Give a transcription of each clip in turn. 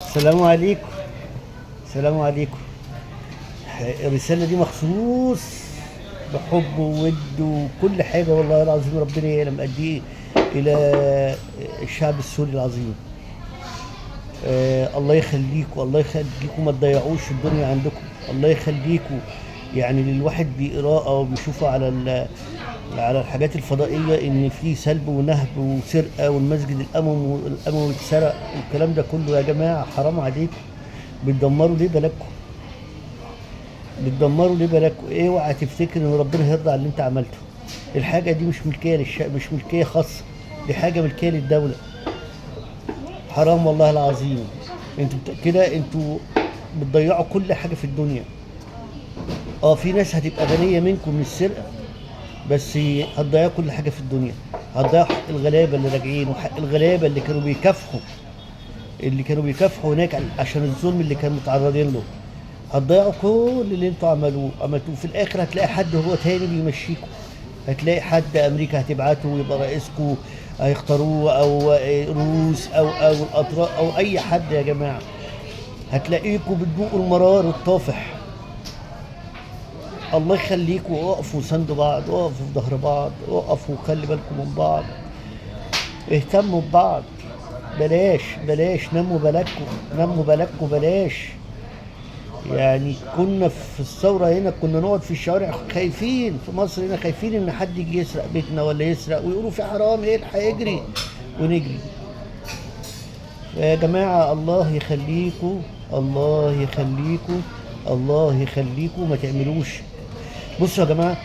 السلام عليكم، السلام عليكم. الرسالة دي مخصوص بحب وود وكل حاجة، والله العظيم ربنا يعلم قد ايه إلى الشعب السوري العظيم. الله يخليكم، الله يخليكم، ما تضيعوش الدنيا عندكم، الله يخليكم. يعني اللي الواحد بيقراه او بيشوفه على الحاجات الفضائية ان في سلب ونهب وسرقة والمسجد الاموي اتسرق والكلام ده كله، يا جماعة حرام عليكم، بتدمروا ليه بلدكم؟ بتدمروا ليه بلدكم؟ اوعى تفتكر ان ربنا هيرضى على اللي انت عملته. الحاجة دي مش ملكية للشعب، مش ملكية خاصة، دي حاجة ملكية للدولة. حرام والله العظيم. انتوا كده انتوا بتضيعوا كل حاجة في الدنيا. في ناس هتبقى غنية منكم من السرقة، بس هتضيعوا كل حاجة في الدنيا. هتضيعوا حق الغلابة اللي راجعين، وحق الغلابة اللي كانوا بيكافحوا، اللي كانوا بيكافحوا هناك عشان الظلم اللي كانوا متعرضين له. هتضيعوا كل اللي انتوا عملتوه. في الاخر هتلاقي حد هو تاني بيمشيكوا، هتلاقي حد امريكا هتبعته ويبقى رئيسكوا، هيختاروه، او روس او الاطراف او اي حد. يا جماعة هتلاقيكوا بتذوقوا المرار الطافح. الله يخليكوا، اقفوا ساندوا بعض، اقفوا في ظهر بعض، اقفوا وخلي بالكم من بعض، اهتموا ببعض. بلاش، بلاش، نموا بلدكم، نموا بلدكم، بلاش. كنا في الثورة هنا كنا نقعد في الشوارع خايفين، في مصر هنا خايفين إن حد يجي يسرق بيتنا ولا يسرق، ويقولوا في حرام، إيه الحق، يجري ونجري. يا جماعة الله يخليكوا، الله يخليكوا، الله يخليكوا، ما تعملوش. بصوا يا جماعة،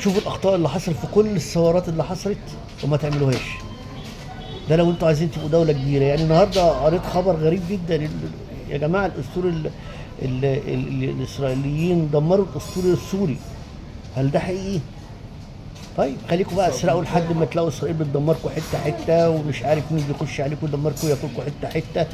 شوفوا الأخطاء اللي حصلت في كل الثورات اللي حصلت وما تعملوهاش. ده لو انتوا عايزين تبقوا دولة كبيرة. النهاردة قريت خبر غريب جدا، يا جماعة الأسطول الإسرائيليين دمروا الأسطول السوري. هل ده حقيقي؟ طيب خليكم بقى اسرقوا لحد ما تلاقوا إسرائيل بتدمركم حتة حتة، ومش عارف مين بيخش عليكم يدمركم وياكلكم حتة حتة.